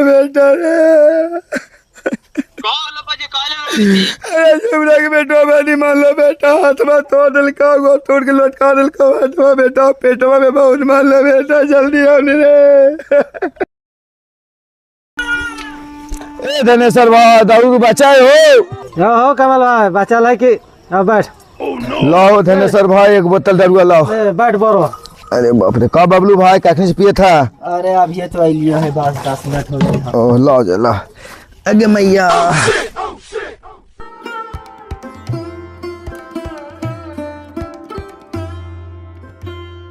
बेटा रे। अरे झुमरा के बेटवा बनी मान लो बेटा, हाथवा तोड़ दिलका, गोड़ तोड़ के लटका दिलका हाथवा बेटा, पेटवा में बहुत मान लो बेटा, जल्दी आओ रे। ए धनेश्वर भाई, दारू बचाए हो। हो कमल भाई, बचा ला कि अब बैठ। लाओ धनेश्वर भाई एक बोतल दारू लाओ। बैठ बोरो। अरे बाप रे, का बबलू भाई कखनी से पिए था? अरे अभी तो आई है, बस 10 मिनट हो गए। ओ लाओ जा ला। अगे मैया,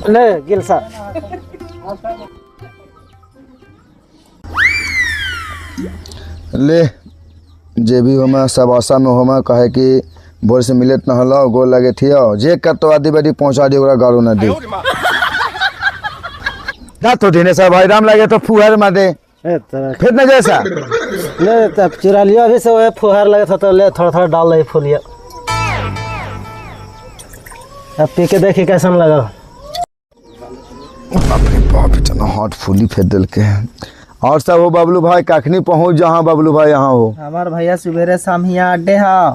ले गिलसा। ले जे भी होमा सब आशा में होमा, कहे कि भोर से मिलत न हलो, गोल लगे थियो जे कतो आदि बदी पहुंचा दी, ओकरा गालो न दी। ना तो दिनेश भाई राम लगे तो फुहार मार दे फिर न जैसा। ले तब चुरा लियो अभी से, वो फुहार लगे था तो ले थोड़ा थोड़ा डाल दे फुलिया। अब पी के देखी कैसन लगा। बाप रे बाप, इतना हॉट फुली फेर दिल के। और सब हो बबलू भाई कखनी पहुंच जहाँ बबलू भाई यहाँ हो? हमार भैया सुबेरे शाम यहाँ अड्डे हा,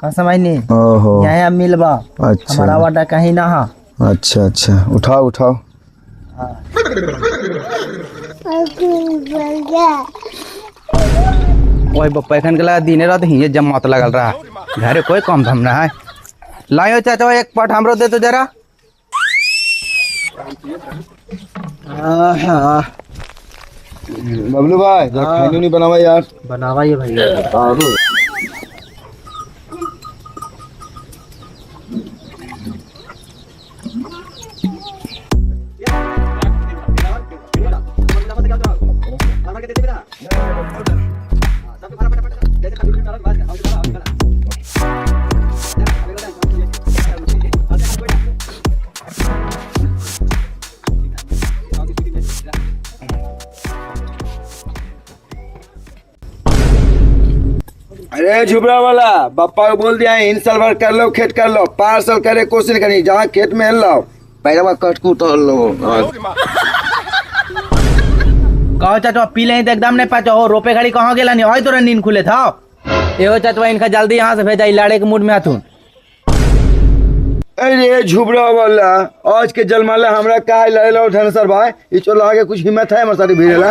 कहाँ समझ नहीं। ओहो यहाँ मिलबा। अच्छा, हमारा अड्डा कहीं ना हा। अच्छा अच्छा, उठाओ उठाओ। ओए बप्पा एखन के दिने रात हिये जमात लगल रहा, घरे कोई काम धाम ना है। लायो चाचा एक पट हमरो दे तो जरा। हाँ बबलू भाई खाने नहीं बनावा यार। बनावा ये भैया। अरे झुबरा वाला बप्पा को बोल दिया इन साल भर कर लो खेत कर लो, 5 साल करे कोशिश करी, जहाँ खेत में लो पैरवा कट कूट लो। कहो चाचा पी ले तो एकदम नहीं पाचो हो, रोपे घड़ी कहाँ गेला नहीं, ओए तोरा नींद खुले था। एहो चाचा इनका जल्दी यहाँ से भेजा, लड़े के मूड में आथुन। अरे झुबरा वाला आज के जलमाला हमरा का लड़े लो धनसर भाई, ई चलो आगे कुछ हिम्मत है हमारे साथ भिड़ेला।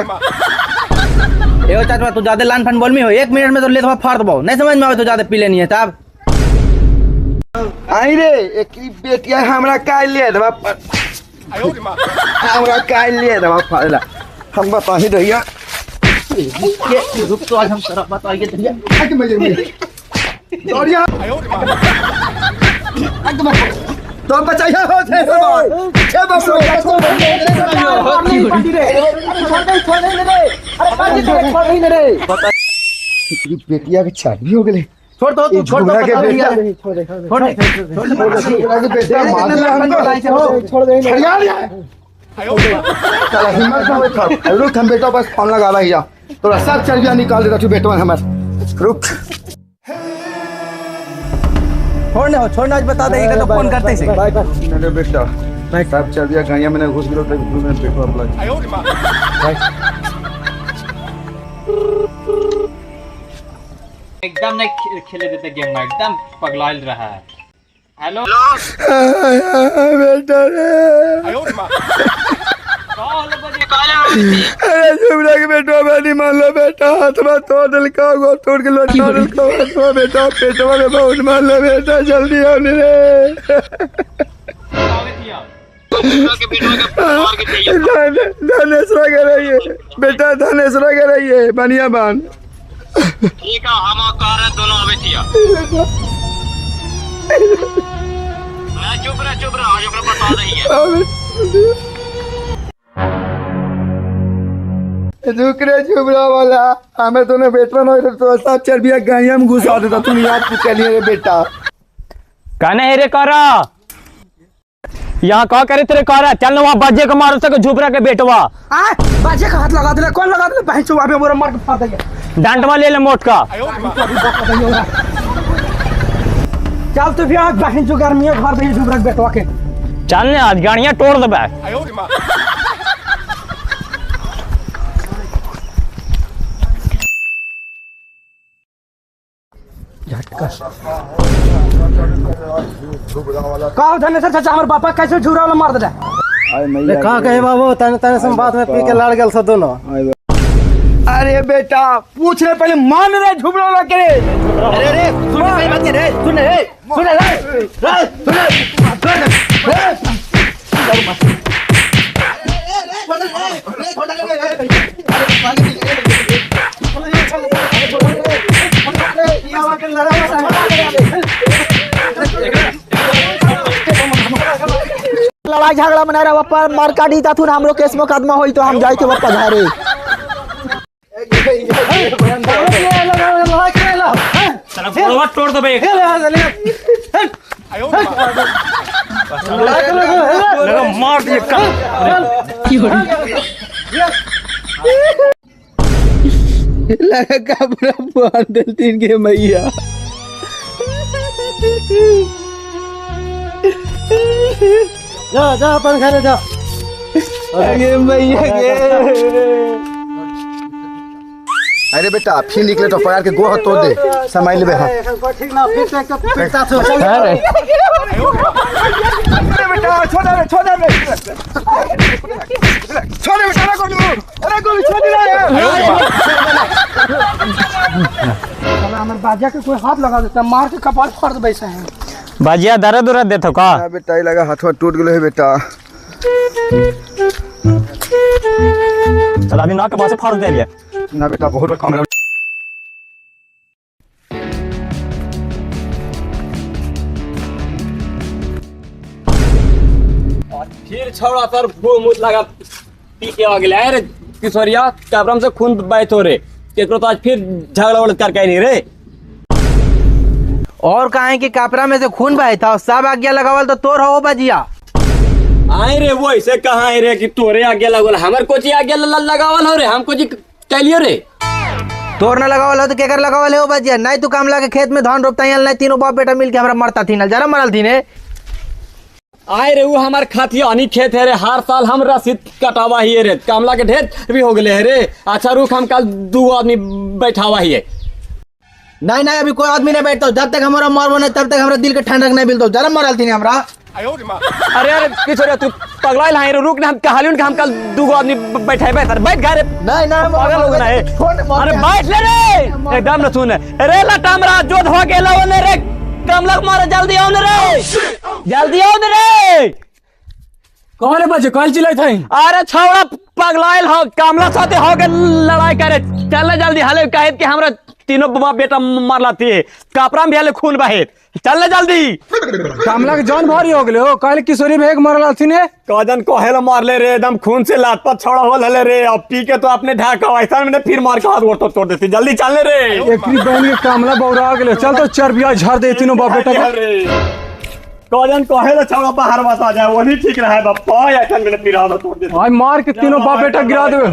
एहो चाचा तू ज्यादा लान फन बोल में हो, 1 मिनट में तो ले तो फाड़ दबो, नहीं समझ में आवे तो ज्यादा पी लेनी है तब। आई रे एक बेटिया हमरा का ले दबा, हमरा का ले दबा फाड़ला, हम बता ही दहिया। ये रुक तो आज हम सारा बताइए दहिया। आके मजे में दौड़िया तो बचाइया हो थे ए बाबू अरे बेटिया के चाबी हो गेले। छोड़ दो तू, छोड़ दो के बेटा, छोड़ दे, छोड़ दे बेटा, मार दिया हमको, छोड़ दे, छड़िया लिया। चला हिम्मत ना होए, रुक हम बेटा बस फोन लगा रही जा, तोरा सब चर्बिया निकाल देता तू बेटवा हमर। रुक छोड़ने हो, छोड़ना आज बता दे तो फोन करते से। अरे बेटा सब चर्बिया गैया में घुस गेलो तो में बेटवा प्लग। एकदम नहीं खेले देते गेम में, एकदम पगलाइल रहा है। हेलो बेटा रे। अरे झुमरा के बेटवा बनी मान लो बेटा, हाथवा तोड़ दिलका, गोड़ तोड़ के लटका दिलका हाथवा बेटा, पेटवा में बहुत मान लो बेटा, जल्दी आओ रे। धनेश्वरा के रही है बेटा, धनेश्वरा के रही है बनिया बान। ठीक है हम कह रहे दोनों आवे थिया। मैं चुप रहा आज ओकरा बता दही है। रुक रे झुबरा वाला, हमें तो ने बेटवा न तो सब चर्बिया गायम में घुसा देता, तू याद पूछ लिए रे बेटा। कहने है रे करा यहाँ का करे तेरे करा, चल ना वहाँ बाजे को मारो सके झुबरा के बेटवा। आ बाजे का हाथ लगा देले, कौन लगा देले बहन चो, अबे मोरा मार के फाड़ देंगे। डांटवा ले ले मोट का। चल तो फिर आज बहन चो गर्मी है घर दे झुबरा के बेटवा के। चल ने आज गाड़ियां तोड़ देबे। लटका का धनेसर चाचा हमर बापा कैसे झुरा वाला मार देला। ले का कहे बाबू तने तने से बात में पी के लड़ गेल सब दोनों। अरे बेटा पूछ रहे पहले मान रहे झुबरा वाला के। अरे अरे सुन मेरी बात रे, सुन रे, सुन रे, सुन रे। लड़ाई झगड़ा मना रहा बापा मार काटी ताथुन हमरो केस मुकदमा होई तो हम जाई के बापा घरे। साला तोड़ दे बे। मार दिए लगा कपड़ा फाड़ देलतीन के मैया। जा जा अपन घरे जा। अरे मैया के। अरे बेटा फिर निकले तो पकड़ के गोह तोड़ दे समय लेबे। हां ठीक ना फिर से साथ हो। अरे बेटा छोड़ दे, छोड़ दे, छोड़ दे बेटा गोलू। अरे गोलू छोड़ दे रे। साला हमर बाजा के कोई हाथ लगा देता मार के कपार फाड़ दे बैसा है। बाजिया दर्द उरद देतो का? बेटा ई लगा हाथवा टूट गेलो है बेटा। चल अभी नाक के पास फाड़ दे लिया ना बेटा बहुत कम। फिर छौड़ा तर मुंह लगा पी के आ गेलै। अरे किशोरिया कबरम से खून बहत हो रे केकरो तो आज फिर झगड़ा उड़ करके नहीं रे। और कहे कि कापरा में से खून बहे था सब आज्ञा लगावल तो तोर हो बजिया। आए रे वो ऐसे कहाँ है रे कि तोरे आज्ञा लगल हमर कोची आज्ञा लगावल हो रे हम कोची कैलियो रे। तोर ना लगावल हो तो केकर लगावल हो बजिया? नहीं तू काम लाके खेत में धान रोपता है नहीं तीनों बाप बेटा मिल के हमरा मरता थी ना जरा मरल थी ने। आए रे वो हमार खाती अनी खेत है रे हर साल हम रसीद कटावा ही रे कामला के ढेर भी हो गए रे। अच्छा रुक हम कल दो आदमी बैठावा ही है। नहीं नहीं अभी कोई आदमी नहीं बैठता जब तक हमारा मरबो नहीं तब तक हमारा दिल के ठंडक नहीं मिलता जरा मरल थी हमरा। अरे अरे किशोरिया तू पगला है रे रुक ना हम कहाली हम कल दो आदमी बैठाबे सर बैठ गए रे। नहीं नहीं पागल हो गया है। अरे बैठ ले रे एकदम न सुन अरे लटामरा जो धो गेला ओने रे कमला मारे जल्दी आओ रे जल्दी आओ रे। कौन है बच्चे कल चिल्लाइत है? अरे छौड़ा पगलायल हो कामला साथे हो के लड़ाई करे चल जल्दी हले कहे कि हमरा तीनों बाप बेटा मारलाती है कपड़ा में हले खून बहे चल जल्दी। कामला के जान भारी हो गेलो कहले किशोरी में एक मरल हथिन है कजन कोहेला मारले रे एकदम खून से लातपत छौड़ा होल हले रे। अब पी के तो अपने ढाका ऐसा में फिर मार के हाथ गोड़ तो तोड़ देती जल्दी चल रे। एकरी बहन के कामला बौरा गेलो चल तो चरबिया झाड़ दे तीनों बाप बेटा के। कजन कोहेला छौड़ा बाहर बस आ जाए वही ठीक रहा है बापा ऐसा में फिर हाथ तोड़ देती आई मार के तीनों बाप बेटा गिरा देबे।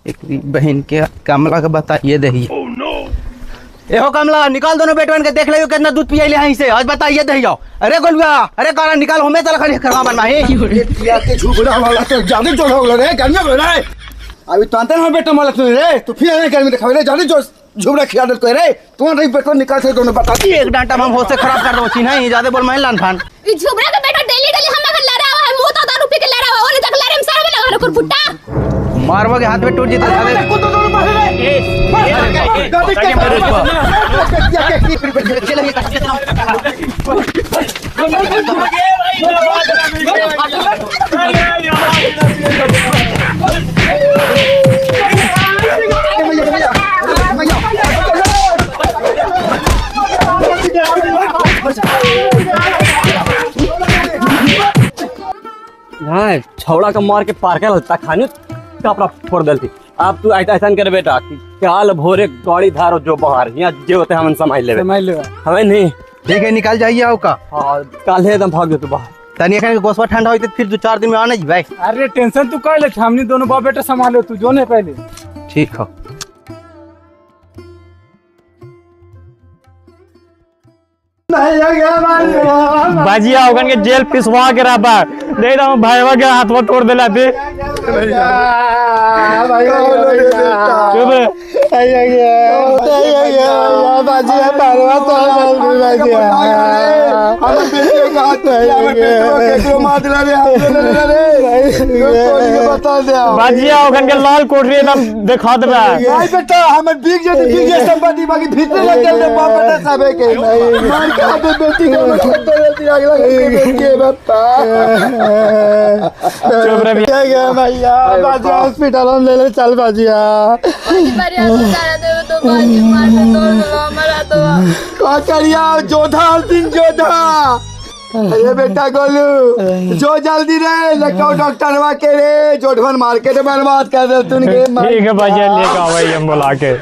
एक बहन के कमला के बताइए दही। oh, no. एहो कमला निकाल दोनों बेटवन के देख ले कितना दूध पियाले यहीं से आज बताइए दही जाओ। अरे गोलुआ अरे कारा निकाल हमें चल खाली करवा बनवा ही पिया के झुबरा वाला तो ज्यादा जोर हो गेल रे गर्मी हो रे अभी तो अंतर हम बेटा मालक रे तू फिर आने गर्मी देखावे रे ज्यादा जोर झुबरा खिया देल रे तू नहीं बेटा निकाल से दोनों बता एक डांटा हम होश से खराब कर दो नहीं ज्यादा बोल मैं लान फान ई झुबरा के बेटा डेली डेली हम अगर लड़ावा है मुंह तो दारू पी के लड़ावा ओने तक लड़े में सारा लगा रखो फुट्टा मारवा के हाथ में टूट जीता। हाँ छौड़ा का मार के पार के लगता खाने कपड़ा फोड़ देती। अब तू ऐसा कर बेटा कि काल भोरे गाड़ी धारो जो बाहर यहाँ जे होते हम संभाल लेबे हमें नहीं ठीक है निकाल जाइए आओ का। हां काल एकदम भाग दे तू बाहर तनी एखन के गोसवा ठंडा होई त फिर दो चार दिन में आने भाई। अरे टेंशन तू काहे ले हमनी दोनों बाप बेटा संभालो तू जो नहीं पहले ठीक हो। बाजिया ओकन के जेल पिसवा के रहा देख रहा हूँ भाईवा के हाथवा तोड़ देला थी। चुप रे। बाजिया ओकन के लाल कोठरी एकदम देखा देबा। आई बेटा हमर बिक जेते बिक जे संपत्ति बाकी भीतर लग गेल रे बाप बेटा सबे के मार के दे बेटी के हमर छोड़ दे बेटी अगला घर के बेटी के बापा। चुप रे भैया। भैया बाजिया हॉस्पिटल में ले ले चल बाजिया। तो बाजी मार के तोड़ देलो हमारा तो। का करिया जोधा सिंह जोधा। अरे बेटा गोलू जो जल्दी रे लेके डॉक्टरवा के रे जोधवन मार्केट बर्बाद कर दे तुन के। ठीक है बाजिया लेके आवा हम बुला के।